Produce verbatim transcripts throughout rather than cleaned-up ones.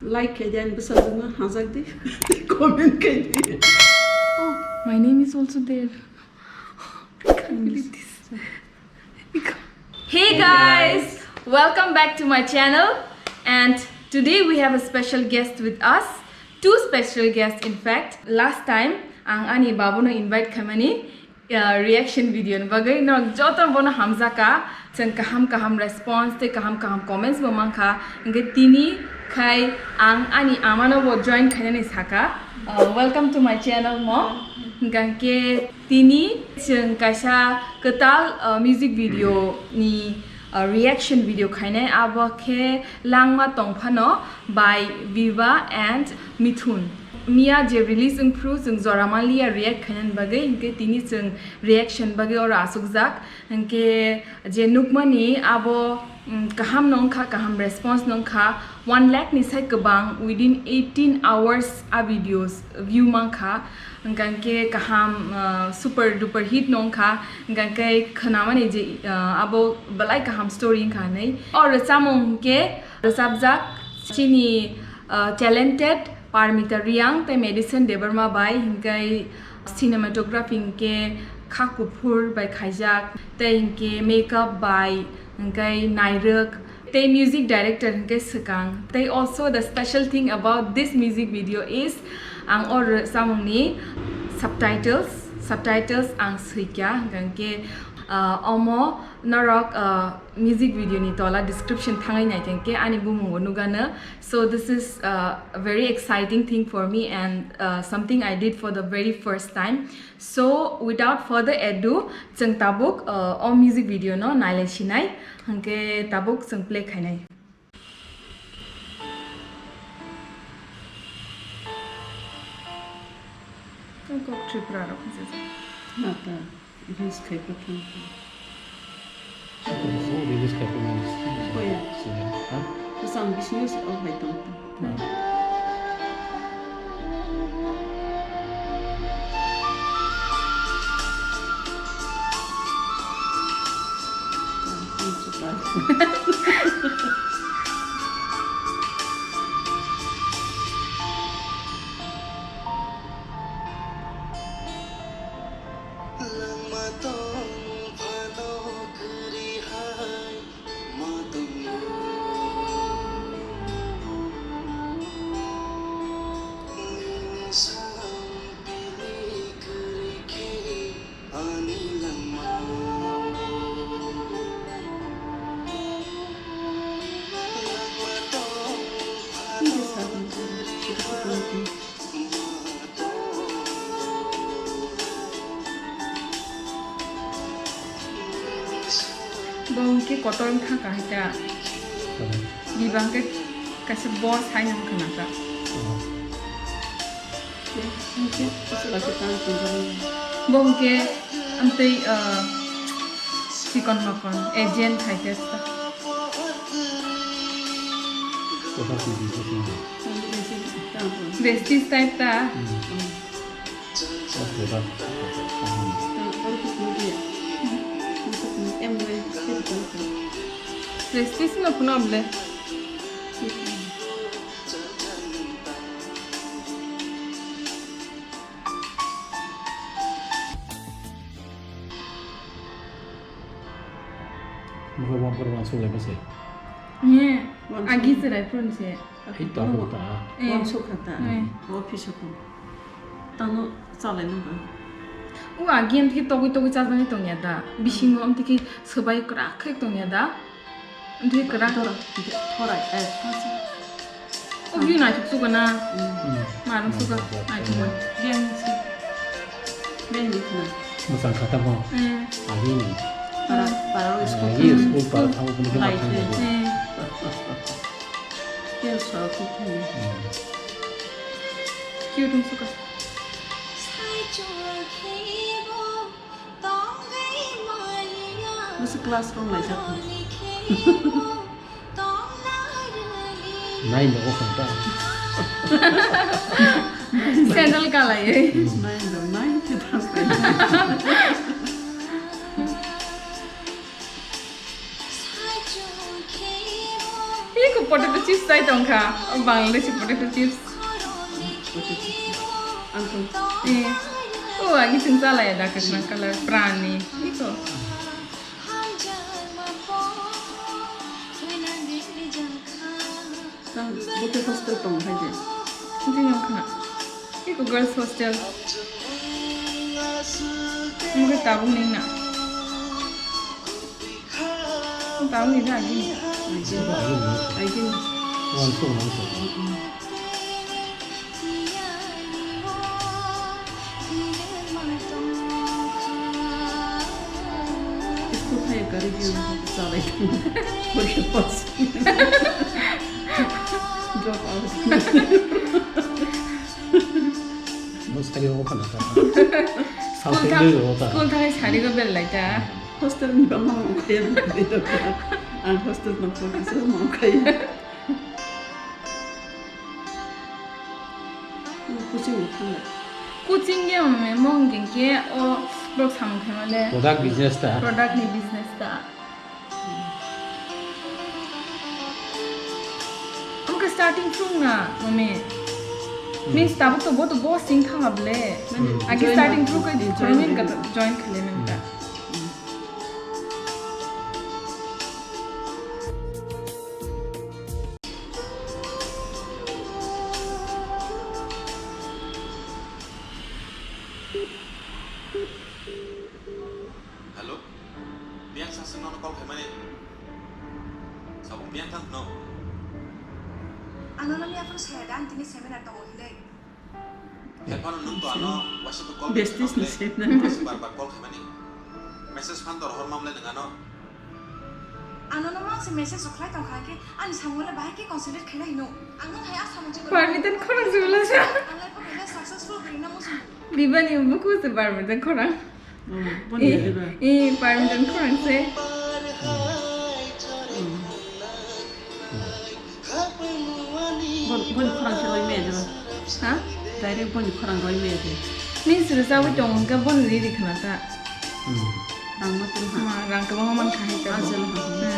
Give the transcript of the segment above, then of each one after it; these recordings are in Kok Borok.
Like khaidi, ani bwsajwkno hamjak di. Comment khaidi. Oh, my name is also there. I can't believe this. Hey guys, welcome back to my channel, and today we have a special guest with us, two special guests in fact. Last time ang ani babuno invite khaimani, uh, reaction video ni bagwi, norok joto bono hamjaka, chwng kaham kaham response tei kaham kaham comments bo mankha, hwnkhe tini khai ang ani amano bo join khainani saka. Uh, welcome to my channel, mo. Hwnkhe tini chwng kaisa kwtal, uh, music video ni, uh, reaction video khainai, abo khe Langma Tongphano by Viva and Mithun. Miya je release wngphru chwng jora manliya react khainani bagwi, hwnkhe tini chwng reaction bagwi oro achukjak. Hwnkhe je nukmani abo, mm, kaham no wngkha, kaham response no wngkha, one lakh ni sai kwbang within eighteen hours a videos view mankha. Hwnkhe kaham, uh, super duper hit no wngkha, hwnkhe khwnamani je, uh, abo belai kaham story wngkha hinwi. O rwchapmung hwnkhe rwchapjak chini, uh, talented Parmita Reang tei Madison Debbarma bai, hwnkhe cinematography hwnkhe Kha Kuphur bai khaijak, tei hwnkhe makeup bai hwnkhe Nairwk, tei music director hwnkhe Swkang. Tei also the special thing about this music video is ang o rwchapmungni subtitles, subtitles ang swikha, hwnkhe, ah, omo norok, ah, music video ni tola description thangwi naikhe ani bumung bo nugano. So this is, uh, a very exciting thing for me and, uh, something I did for the very first time. So without further ado, chwng tabuk, uh, o music video no nailai sinai, hwnkhe tabuk chwng play khainai. Kok Tripura rok. Nata. Reels khai pa thang. Oh, reels khai pa mani. Koya. Sini, ha? Bwsang bisingo se o bai tong. Hmm. Langma tong phano kwrwi hai ma tongo. Nini salam pini kwrwi khe ani langma. Langma tong phano kwrwi hai. Bo hwnkhe kotor wngkha kahai ta. Tama. Biba hwnkhe kaisa boss hai nang khna ta. Tama. Bo hwnkhe amtwi, ah, chikon makon agent hai khe ta. Kotor twi di kotor. Vestige type ta. Hmm. Prestige no phunukle. Mokhe wampar wansuk lai bwsai. Agi cherai phuru se. Hai tabuk ta. Wansuk kha ta. Office o tong. Tano chalai nang ba. O agi amtwi togwi togwi chajaknai tongya da. Bisingo amtwi khe swbai kwrak khe tongya da. Amtwi kwrak. Thorai, thorai, eh, thasi. O view naithok suka na. Hmm. Manung suka naithok. Biyang si. Biyang di khna. Mwchang kha tamo. Hmm. Agi ni. Para, para school. Agi school para tamo puni khe. Light. Tamo. Hmm. Tel so kuthai. Hmm. Cute wng suka. Bwswk class rok naijak. Nai nogo khanta. Sandal kalai. Nai no, nai te thang. Iko Potato chips chai tongkha, o Bangladeshi potato chips. Ang tong. Eh, o agi chwng chalaya da kwchwrang colour, prani. Iko. Tang, bo khe hostel tong hai de. Jini wngkha. Iko girls hostel. Mungkhe tabuk ningna. Tabuk ni da agini. Agini. Agini. Wan song, wan song. School thai gari biang salai. Drop out. School thang, school thang sari go bel lai ta. Hostel ni bama ongkhai. Ang hostel no kisa ongkhai. Coaching ni thangla. Coaching ya me mong gen ke o borok samung khe male. Product business ta. Product ni business ta. Amka starting from na mami. Means tabuk to bo to bo sing thang able. Agi starting from ka join ka join khale men ka. Hello? Miyang saswng nono call khaimani. Sabo miyang thang no? Ang nono miyang phano saya da, ang tini seminar tongo hinwi. Hephano nwng to ano waisa to call Besties ni seminar. Waisa bar bar call khaimani. Message phan to rohor mamle nwng ano. Ano no mang se message rok khlai tong kha khe ani samung le bahai khe concentrate khaina hino. Ang no hai asa manje. Parmitan khorang se bwla sa. Ang lai phano successful bwrwi na muchung. Bibani buku se parmitan khorang. Oh, boni diba? Eh, parmitan khorang se. Bon, boni khorang se roi me diba? Ha? Direct boni khorang roi me diba? Ni suru sawi tong ka bon ri ri khana ta. Hmm. Rang ma tun ha. Ma, rang ka ma man kha hai ta. Ajal ha. Hmm.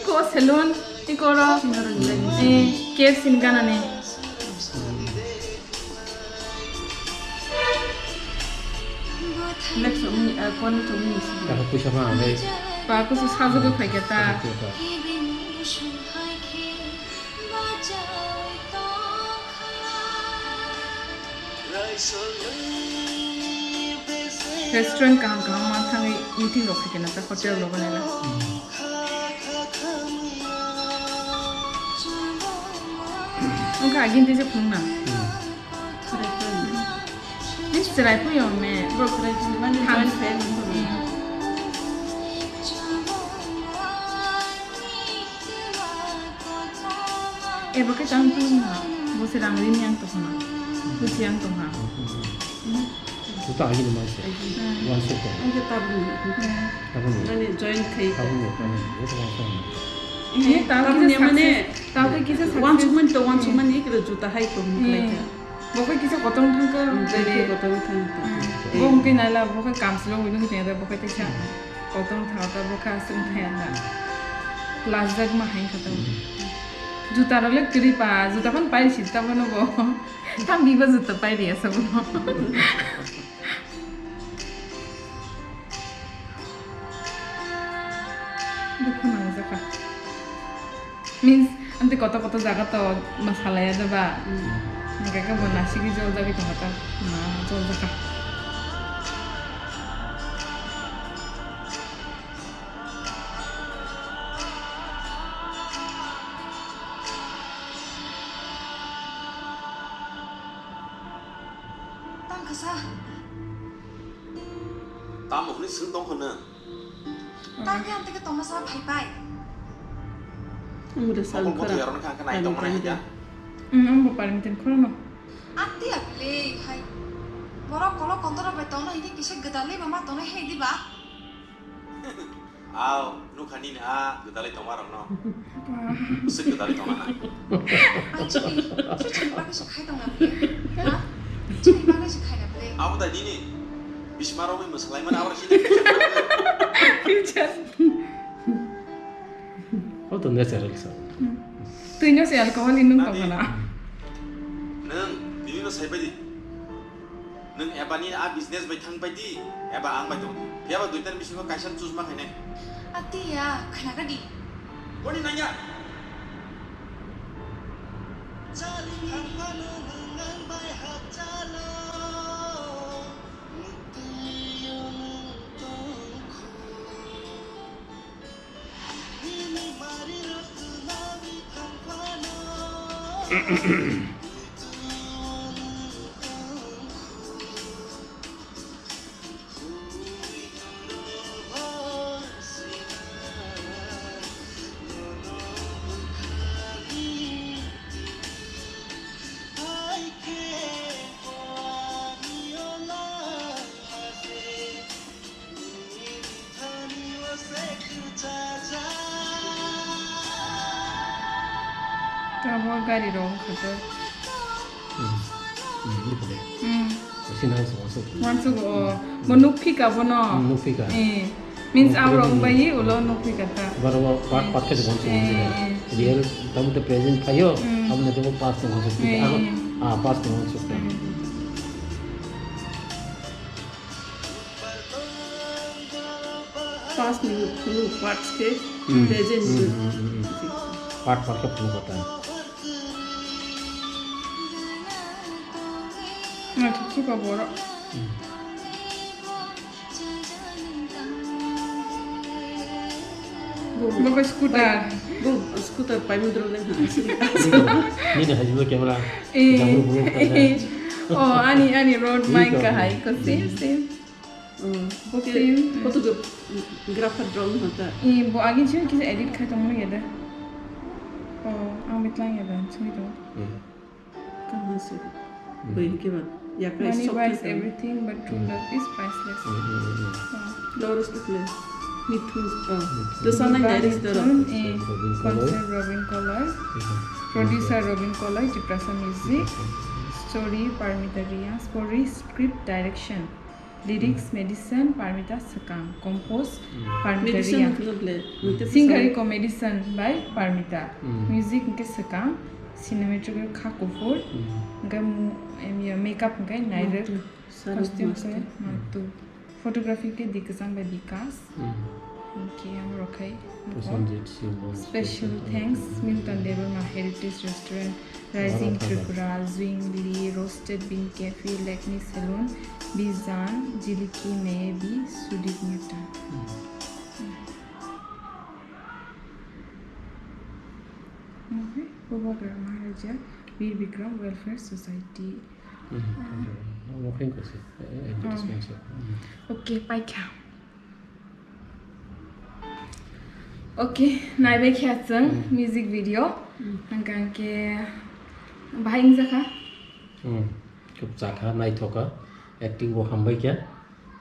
Iko salon, iko ro. Sino rang lagi. Eh, K F C ni gana ni. Next, umi, ah, kon to umi. Dapat puisa ma, bai. Ba, kusu sajagwi phaikha ta. Sajagwi phaikha. Restaurant kaham kaham ma thangwi eating rok phaikha na ta, hotel rok nai la. Wngkha agini tei se phunukna. Hmm. Ni chwrai phuyung me. Bro, chwrai phuyung mani join khe nang phuru. Ebo khe tang phuru na. Bo se rang rini ang tong na. Bo se ang tong ha. Juta agini ma se. Hmm. One set. Ang khe tabuk ni. Hmm. Tabuk ni. Mani join khai. Tabuk ni, tabuk ni. Bo se one set. Eh, tabuk ni mane. Tabuk kisa success. One suman to, one suman ni kira juta hai to muklai ta. Bo khe kisa kotor thang kha. Hmm, bo khe kotor thang kha. Hmm. Eh. Bo hwnkhe naila, bo khe kamslo hwnwi hwnkhe naila, bo khe teisa kotor thang kha, bo khe aswk thang kha. Lajak ma hai kha ta. Juta rok le kwrwi pa, juta phano pai si ta bono bo. Tham biba juta pai ri asa bono. Dukhu nangjakha. Means, amtwi kotor kotor jaga to ma salaya da ba? Hmm. Hingkhe khe bo nasigwi joljagwi tongkha ta. Ma joljak kha. Tang kha sa. Tamo hwnwi swng tong hwno? Tang khe amtwi khe tongma sa phai pai. Omo de sa. Omo wngkha bwtwi ra. Aroni kha khe nai tongmani hai da. Hmm, omo bo permission khorokno. Ati aple hai. Borok kolok kontor bai tongno hini kisa gwdal le mama tongnai hai diba? Aw, nukha nini a gwdalwi tongma rokno. Bwswk gwdalwi tongna na. Ang chini, chini bagwi se khai tongna bwle. Ha? Chini bagwi se khai na bwle. Abo da nini bisma romwi mwsalaimani abo chini. Future. O To natural sa. Hmm. Twi no se alcohol in nung tong kana. Nang, nini no sai bai di. Nwng eba nini a business bai thang pai di, eba ang bai tong di. Phiya ba duitan bisingo kaisa choose ma khainai. Atiya, khaina ka di. Boni nangya. Tamo gari rong khato. Hmm. Hmm, ini kode. Hmm. Sini langsung masuk. Masuk, oh. Hmm. Bo nukphika bono. Hmm, nukphika. Eh. Means, hmm, aurok present bai ulo nukphika ta. Baru part, part ke depan sih. Eh. Real, kamu tuh present kayo, hmm, kamu nanti mau past yang masuk. Eh. Apa? Ah, past yang masuk. Hmm. Past ni thulu parts ke, hmm, present, hmm, hmm, hmm, hmm. Part, part ke thulu kota. Na thuk thuk ka borok. Hmm. Bo ko scooter. Bo scooter pai mudro le ha. Nini hajibo camera. Eh. Jamru bro. Oh, ani, ani road mic ka hai ko same, same. Hmm. Bo ke same. Photographer drone hota. Eh, bo agin sini kisa edit khai tongmani ya da. Oh, ang bitlang ya da, sini tong. Hmm. Kaham se. Hmm. Bo hinkhe ba, yakrai. Money sok buys thang thang. Everything, but true, hmm, love is priceless. Hmm, hmm, hmm, hmm. Oh. Doris Kukle. Mithun, oh. Mithun. Dosanai Diba Diaries Mithun, doro. Eh, Robin Koloi. Concept Robin Koloi. Hmm. Producer Robin Koloi, Tiprasa Music. Tiprasa. Story, Parmita Riya. Story, script, direction. Lyrics, hmm, Medicine, Parmita Swkang. Compose, hmm, Parmita Medicine Riya. Kheno ble, hmm, Medicine. Singer composition by Parmita. Hmm. Music hwnkhe Swkang. Cinematography kha kuphur. Hmm. Hwnkhe mu-, em, ya, makeup hwnkhe Nairwk. Matu. Saruk Costume Master. Hwnkhe Matu. Photography hwnkhe Dikwchang by Bikas. Hmm. Hwnkhe ang rok khai. Prosenjit Singh. Special thanks, Milton Debbarma Heritage Restaurant. Rising Tripura, Zwingli, Roasted Bean Cafe, Lakme Saloon, Bijan, Jiliki, Meyebi, Sudip Newton. Hmm. Oke, Bubagra Maharaja, Bir Bikram Welfare Society. Hmm. Ah. Omo khe kose, eh, advertisement se. Hmm. Oke, paikha. Okay, naibai kha chwng, hmm, music video. Hmm. Hwnkha hwnkhe bahai wngjakha? Hmm, khub chakha, naithokha, acting bo hambai kha,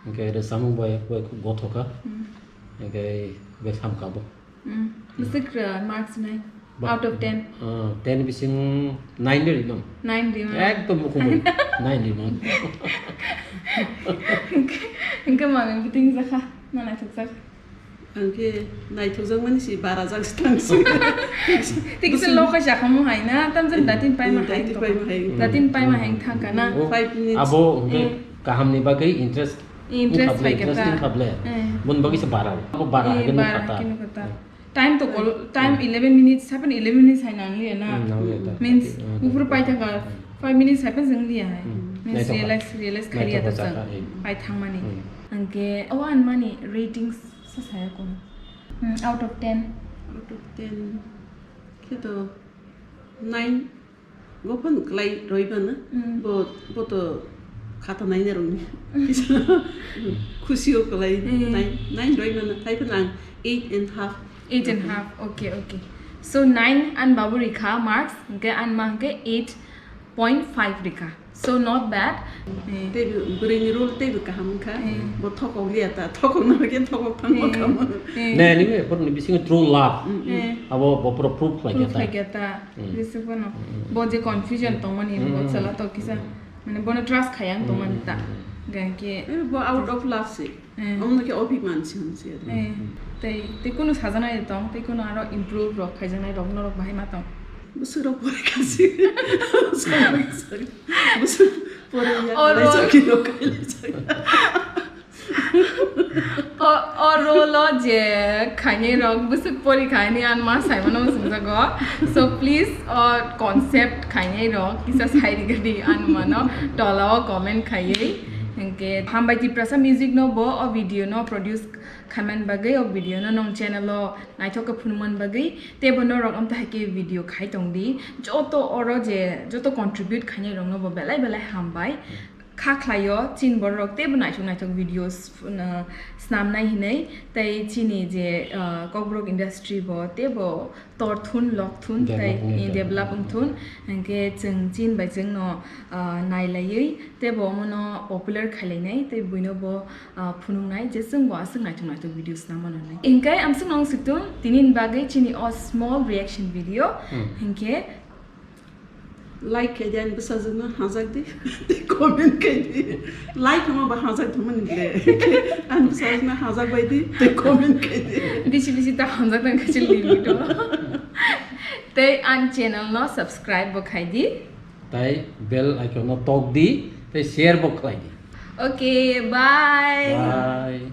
hwnkhe rwchapmung bai, bai khub gothokha, hmm, hwnkhe bai hamkha bo. Hmm, bwswk, uh, marks nai? Ba-, out of ten? Uh, ten bising nine de rimang. Nine rimang. Ekdom mukhung bai. Nine rimang. Hwnkhe, hwnkhe mami bwtwi wngjakha, ma naithokjak? Ang khe naithokjakmani se bara jak se tang se. Tei kisa lokai jakhamu hai na, tamjani datin paima hai. Datin paima hai. Datin paima hai thangkha na. Oh, five minutes. Abo hwnkhe, eh, kahamni bagwi interest. Interest wngkha ble, hai khe interest ta. Wngkha ble. Eh. Boni bagwi se bara. Abo bara, eh, hai khe bara nukha ta. Hai khe nukha ta. Eh. Time to kol, time, hmm, eleven minutes, seven eleven minutes hai nangliya na. Hmm, nangliya ta. Means, hmm, buphuru paithaka, hmm, five minutes hai phano wngliya hai. Hmm. Means, naithokha. Realize, realize khaiya ta. Naithokha chwng. Jakha, eh. Pai thangmani. Hmm. Hwnkhe, o ani mani ratings. Sa saya kono. Hmm, out of ten. Out of ten khe to nine go phano klai roi mano. Hmm. Bo, bo to khata naina rokni kisa khusi o klai. Hmm. Nine, nine roi mano. Hai phano ang eight and half. Eight and half. Okay, okay. So nine ani babu rikha marks, hwnkhe ani ma hwnkhe eight point five rikha. So not bad. Eh. Tei bo bwrwini role tei bo kaham wngkha. Eh. Bo thokok liya ta, thokok no khe thokok thangma, eh, kamo. Eh. Ne, nini borokni bisingo true love. Mm, mm. Eh. Abo bo pura proof khlai khe ta. Proof khlai khe ta. Mm. Jese phano. Mm, mm. Bo je confusion tongmani, mm, bo chwla to kisa. Mm. Mane bono trust khaiya wng tongmani ta. Mm, mm, mm. Hwnkhe, eh, bo out of love se. Eh. Omo no khe obhiman se hwn se. Eh. Mm. Tei, tei kunu sajaknai tong, tei kunu aro improve rok khaijaknai rok norok bahai ma tong. Bwswk rok pore kasi. Bwswk pore ya. Oro. Lai chaki rok khai lai chaki. O, o role o je khainai rok bwswk pori khainai ang ma sai mano swngjago. So please o concept khainai rok kisa sai rigadi ang mano tola o comment khaiwi. Hwnkhe hambai Tiprasa Music no bo o video no produce khaiman bagwi o video no nong channel o naithok khe phunukman bagwi tei bo norok amtwi hai khe video khai tongdi. Joto oro je joto contribute khainai rok no bo belai belai hambai. Kha khlaio chini borok teibo naithok naithok videos, uh, snamnai hinwi tei chini je, uh, Kokborok industry bo teibo torthun lokthun tei develop wngthun. Develop wngthun. Hwnkhe chwng chini bai chwngno, uh, nailaiwi teibo omono popular khailainai tei buino bo, uh, phunuknai je chwngbo aswk naithok naithok videos snamano hinwi. Hwnkhe amswkno wngsiktun tini bagwi chini o small reaction video. Hmm. Hwnkhe Like khai di, ani bwsajwkno hamjak di, tei comment khai di. Like hwnma ba hamjak tongmani ble. Ani bwsajwkno hamjak bai di, tei comment khai di. Bisi bisi ta hamjak tong khe limit o. Tei ani channel no subscribe bo khai di. Tei bell icon no tok di, tei share bo khlai di. Okay, bye. Bye.